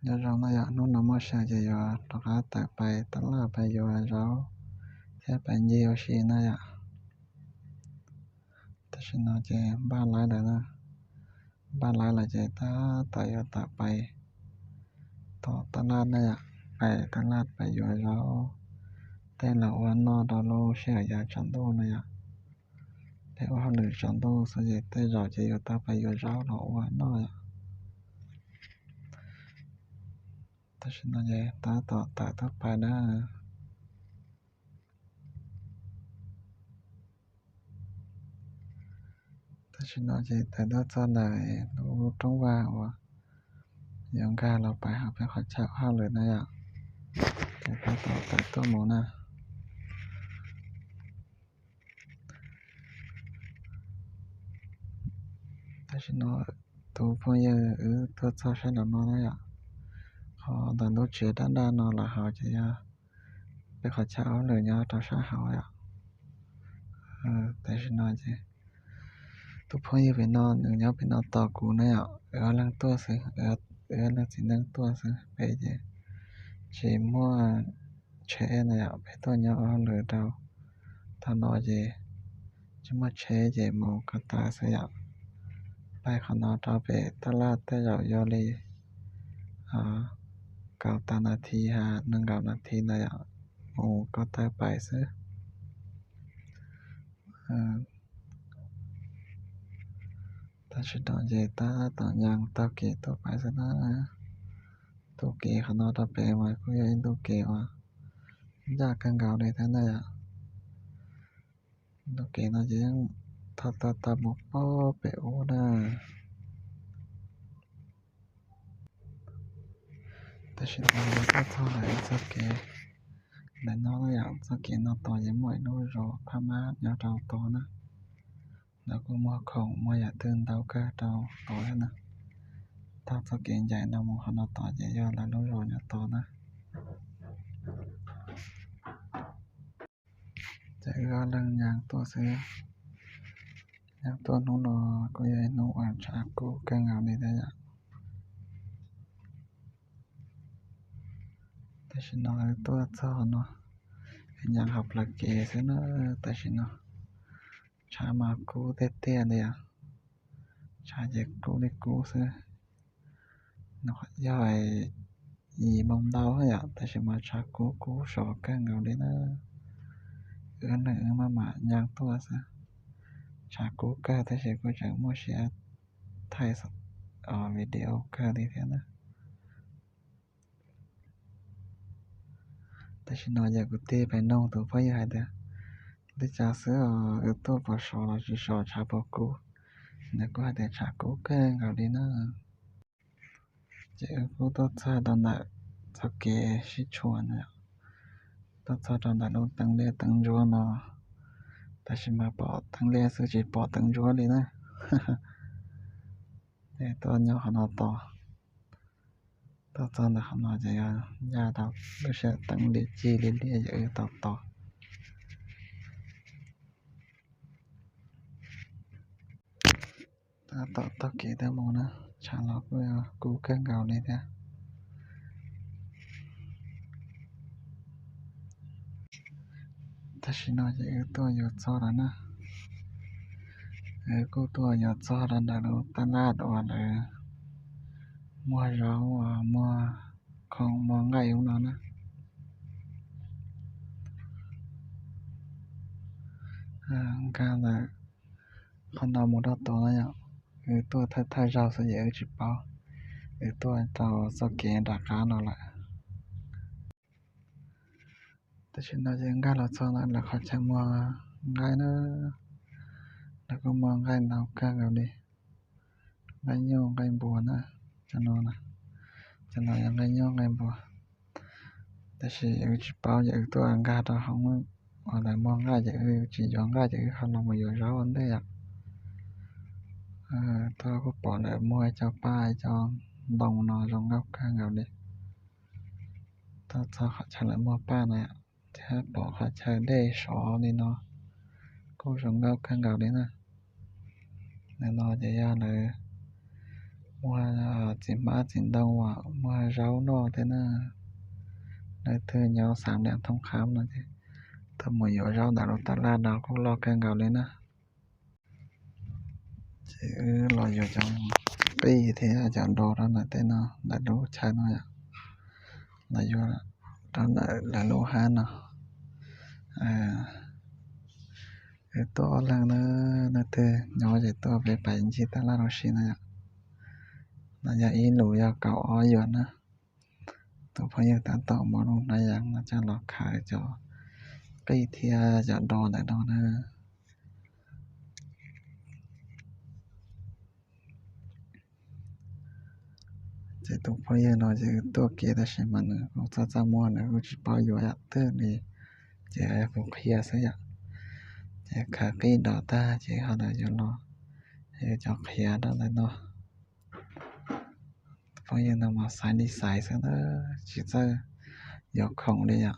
Nyob zoo na yom, hnub no muaj sij hawm ces yuav rov qab tawm pais taj laj pais yuav zaub thiab pais ncig ua si na yom. Tam sim no ces npaj laib lawm na, npaj laib lawm ces tab tom yuav tawm pais tom taj laj na yom, pais taj laj pais yuav zaub tej los ua noj rau lub sij hawm yav tsaus ntuj na yom. Peb ua hauj lwm tsaus ntuj xwb ces tej zaum ces yuav tau pais yuav zaub los ua noj yom. Tam sim no ces tab tom tawm tuaj pais na. Tam sim no ces tawm tuaj txog ntawm lub roob vag uas yuav nkag los pais hauv peb qhov chaw ua hauj lwm na yom. Ces tab tom tawm tuaj mus na. Tam sim no tus phooj ywg wb tuaj txog sab nraum no na yom, qhov ntawm lub tsev daj daj no los hauv ces yog peb qhov chaw ua hauj lwm nyob rau sab hauv yom. Tam sim no ces tus phooj ywg pem no nws nyob pem no tos kuv na yom, wb ob leeg tuaj xwb, wb ob leeg txiv neej tuaj xwb, peb ces tsis muaj tsheb na yom, peb tuaj nyob ua hauj lwm rau thaum no ces tsis muaj tsheb ces mus ko taw xwb yom. Pais qhov no rau pem taj laj tej zaum yog li kaum tawm nas this ha nees nkaum nas this ntawd yom, mus ko taw pais xwb. Tam sim no ces tab tom nyas taug kev tuaj pais xwb na. Ntu kev qhov no rau pem mas kuj yog ib ntu kev uas ncaj kawg nkaus li thiab na yom. Ntu kev no ces yeej thauj tau tau mus pem ub na. Tam sim no tuaj txog lawm txoj kev ntawm no na yom, txoj kev no tos ces muaj ib lub zos Phab Mab nyob rau tod na. Lawv kuj muag khoom muag yam twg ntau kawg rau tod thiab na. Taug txoj kev ncaim no mus qhov no tod ces yog lawv lub zos nyob tod na. Ces wb ob leeg nyas tuaj xwb. Nyas tuaj hnub no kuj yog ib hnub uas tshav kub kawg nkaus li thiab yom. Tam sim no wb tuaj txog no, nyas hauv plawv kev xwb na. Tam sim no tshav mas kub tiag tiag li os. Tshav ces kub li kub xwb. Yog yim moo ntau yom, tab sis mas tshav kub kub sov kawg nkaus li na. Wb neeg wb maj mam nyas tuaj xwb. Tshav kub kawg tab sis kuj tseem muaj siab thaij video kawg li thiab na. Tam sim no ces kuv tig pem noog tus phooj ywg hais tias, li cas xwb os, wb tuaj puas sov los tsis sov, tshav puas kub? Nws kuj hais tias tshav kub kawg nkaus li na. Ces wb kuj tuaj txog rau ntawm txoj kev sib tshuam na, tuaj txog rau ntawm lub teeb liab teeb ntsuab no, tab sis mas pom teeb liab xwb tsis pom teeb ntsuab li na. Ces tuaj nyob qhov no tos, tuaj txog ntawm qhov no ces yog ncaj tau lub sij hawm teeb liab cig li liab ces wb tau tos. Tab tom taug kev tuaj mus na, tshav los kuj kub kawg nkaus li thiab. Tam sim no ces wb tuaj yuav txog lawm na. Wb kuj tuaj yuav txog rau ntawm lub taj laj uas lawv muag zaub, muag khoom, muag nqaij ub no na. Nkag ntawm qhov no mus rau tod na yom. Wb tuaj thawj thawj zaug xwb ces wb tsis paub, wb tuaj rau txoj kev nram qab no lawm. Tam sim no ces nkag los txog ntawm lawv qhov chaw muag nqaij na, lawv kuj muag nqaij ntau kawg nkaus li, nqaij nyuj nqaij npua na, cov no, cov no yog nqaij nyuj nqaij npua. Tab sis wb tsis paub ces wb tuaj nkag rau hauv uas lawv muag nqaij ces wb tsis yuav nqaij ces wb ho los mus yuav zaub ua ntej yom. Tuaj kuj pom lawv muag ib co paj ib co ntoo no zoo nkauj kawg nkaus li. Tuaj txog qhov chaw lawv muag paj na thiab pom qhov chaw dej sov li no kuj zoo nkauj kawg nkaus li na. Ntawm no ces yog lawv Muag txiv hmab txiv ntoo uas muag zaub noj thiab na. Leej twg nyob Xam Liam Thoob Khab no ces tuaj mus yuav zaub ntawm lub taj laj no kuj loj kawg nkaus li na. Ces wb los yuav cov qij thiab cov do rau ntawm tej no, ntawm lub chaw no yom. Los yuav rau ntawm lawv lub hab no. Wb tuaj ob leeg na, leej twg nyob ces tuaj peb pais ncig taj laj rau si na yom. No yog ib lus yog kaum ob yuam na. Tus phooj ywg tab tom muab lub hnab yas no coj los khaws cov qij thiab cov do ntawm no na. Ces tus phooj ywg no ces tuaj kev tab sis mas nws kuj txaj txaj muag, nws kuj tsis paub yuav yam twg li. Ces kuv qhia xwb yom. Ces khaws qij do tag ces ho ntawd yuav los, yuav cov qhiav rau ntawm no. Phooj ywg no mas xaiv li xaiv xwb na, tsis txawj yuav khoom li yom.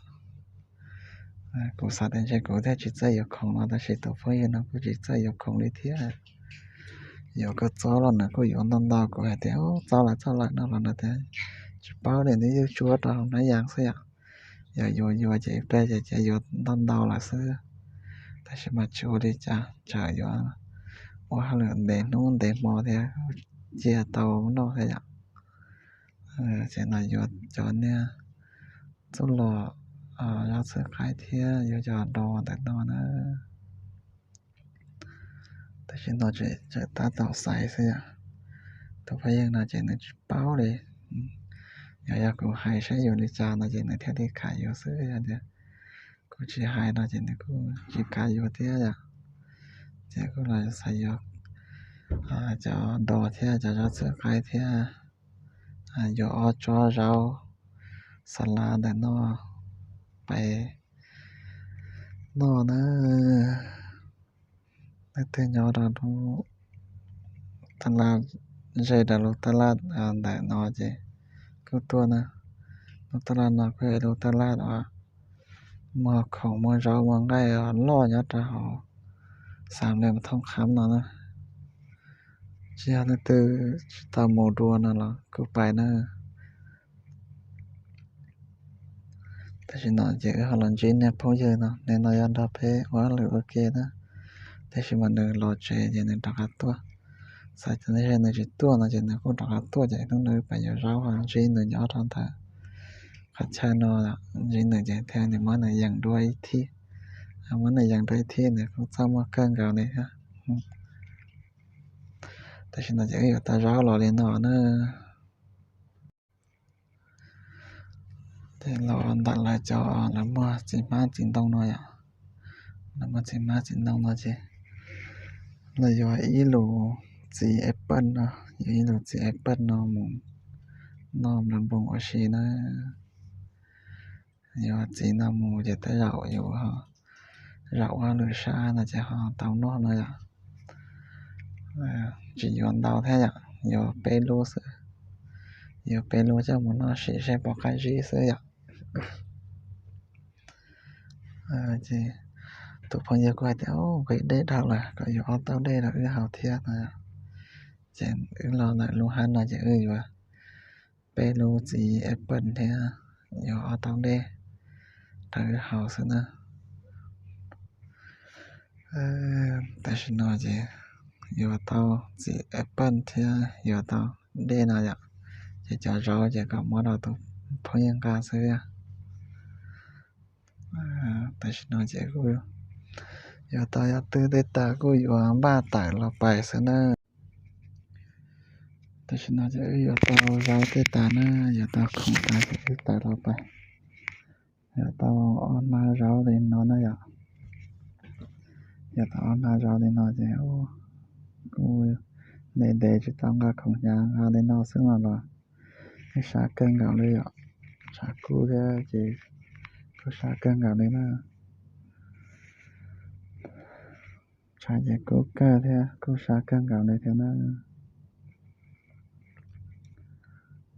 Kuv xav tias ntshe kuv thiaj tsis txawj yuav khoom no tab sis tus phooj ywg no kuj tsis txawj yuav khoom li thiab. Yuav koj txob los nws kuj yuav ntau ntau, kuv hais tias txob lawm txob lawm no los nws tias tsis paub li, nws yeej tsuab rau hauv hnab yas xwb yom. Yog yuav yuav ces ib pliag ces yuav ntau ntau lawm xwb. Tab sis mas tsis ua li cas, tseem yuav ua hauj lwm ntev hnub ntev hmo thiab cia tau noj thiab yom. Ces no yuav cov niag txuj lom, zaub txhwb qaib thiab yuav cov do ntawm no na. Tab sis no tseem tab tom xaiv xwb yom. Tus phooj ywg no ces nws tsis paub li. Yog, yog kuv hais saib yuav li cas no ces nws thiaj li kam yuav xwb, yog tias kuv tsis hais no ces nws kuj tsis kam yuav thiab yom. Ces kuj los xav yuav cov do thiab cov zaub txhwb qaib thiab yuav ob tsob zaub xa lav ntawm no pais noj na. Leej twg nyob rau lub taj laj, ze rau lub taj laj ntawm no ces kuj tuaj na. Lub taj laj no kuj yog lub taj laj uas muag khoom muag zaub muag nqaij loj nyob rau hauv Xam Liam Thoob Khab no na. Tsis yog leej twg tsis tau mus dua no los kuj pais na. Tam sim no ces wb ho los ntsib niag phooj ywg no, niag no yog nrog peb ua hauj lwm ua ke na. Tab sis mas nws los tsev ces nws rov qab tuaj. Xav tias nws tsis tuaj no ces nws kuj rov qab tuaj ces hnub no wb pais yuav zaub ho ntsib nws nyob rau ntawm qhov chaw no, ntsib nws ces thiaj li muab nws yees dua ib thib. Muab nws yees dua ib thib nws kuj txaj muag kawg nkaus li thiab. Tam sim no ces wb yuav tau zaub los li no na. Ces los ntawm lawv cov lawv muag txiv hmab txiv ntoo no yom. Lawv muag txiv hmab txiv ntoo no ces los yuav ib lus txiv apple no, yuav ib lus txiv apple no mus noj nploos npoo ua si na. Yuav txiv no mus ces tej zaum yus zaum ua hauj lwm sab no ces ho tau noj no yom. Tsis yuav ntau thiab yom, yuav peb lub xwb. Yuav peb lub coj mus noj sim seb puas qab zib xwb yom. Ces tus phooj ywg kuj hais tias nqhis dej dhau lawm kom yuav ob tauv dej rau wb haus thiab no. Ces wb los ntawm lub hab no ces wb yuav peb lub txiv apple thiab yuav ob tauv dej rau wb haus xwb na. Tam sim no ces yuav tau txiv apple thiab yuav tau dej no yom. Ces cov zaub ces kom muab rau tus phooj ywg nqa xwb. Tam sim no ces kuj yuav tau yog twb tej tas kuj yuav npaj tawm los pais xwb na. Tam sim no ces wb yuav tau zaub tej tas na, yuav tau khoom tas ces wb tawm los pais. Yuav tau ob hnab zaub li no na yom. Yuav tau ob hnab zaub li no ces kuj ntev ntev tsis tau nqa khoom hnyav, nqa li no xwb mas los sab kawg nkaus li yom. Tshav kub thiab ces kuj sab kawg nkaus li na. Tshav ces kub kawg thiab kuj sab kawg nkaus li thiab na.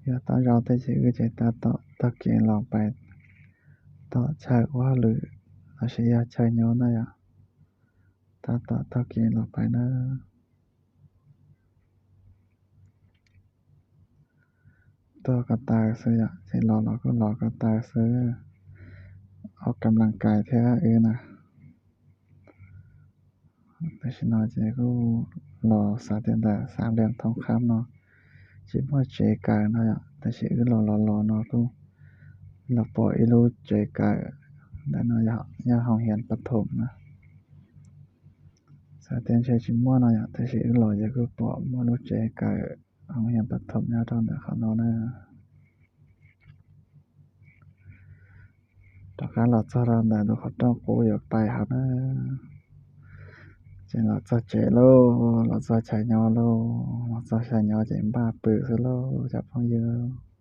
Yuav tau zaub tej ces wb ces tab tom taug kev los pais tom chaw ua hauj lwm lossis yog chaw nyob na yom. Tab tom taug kev los pais na. tuag ko taw xwb yom, ces los los kuj los ko taw xwb, ua kam las kais thiab wb na. Tam sim no ces kuj los xav tias ntawm xav lias thoob khab no tsis muaj tsev kawm no yom, tab sis wb los los los no kuj los pom ib lub tsev kawm. Ntawm no yog hoo hias pas thoom na. Xav tias ntshe tsis muaj no yom, tab sis wb los ces kuj pom muaj lub tsev kawm hoo hias pas thoom nyob rau ntawm qhov no na. Rov qab los txog rau ntawm tus qhov rooj qub yuav pais hauv na. Ces los txog tsev lauj, los txog chaw nyob lauj, los txog chaw nyob ces npaj pw xwb lauj cov phooj ywg.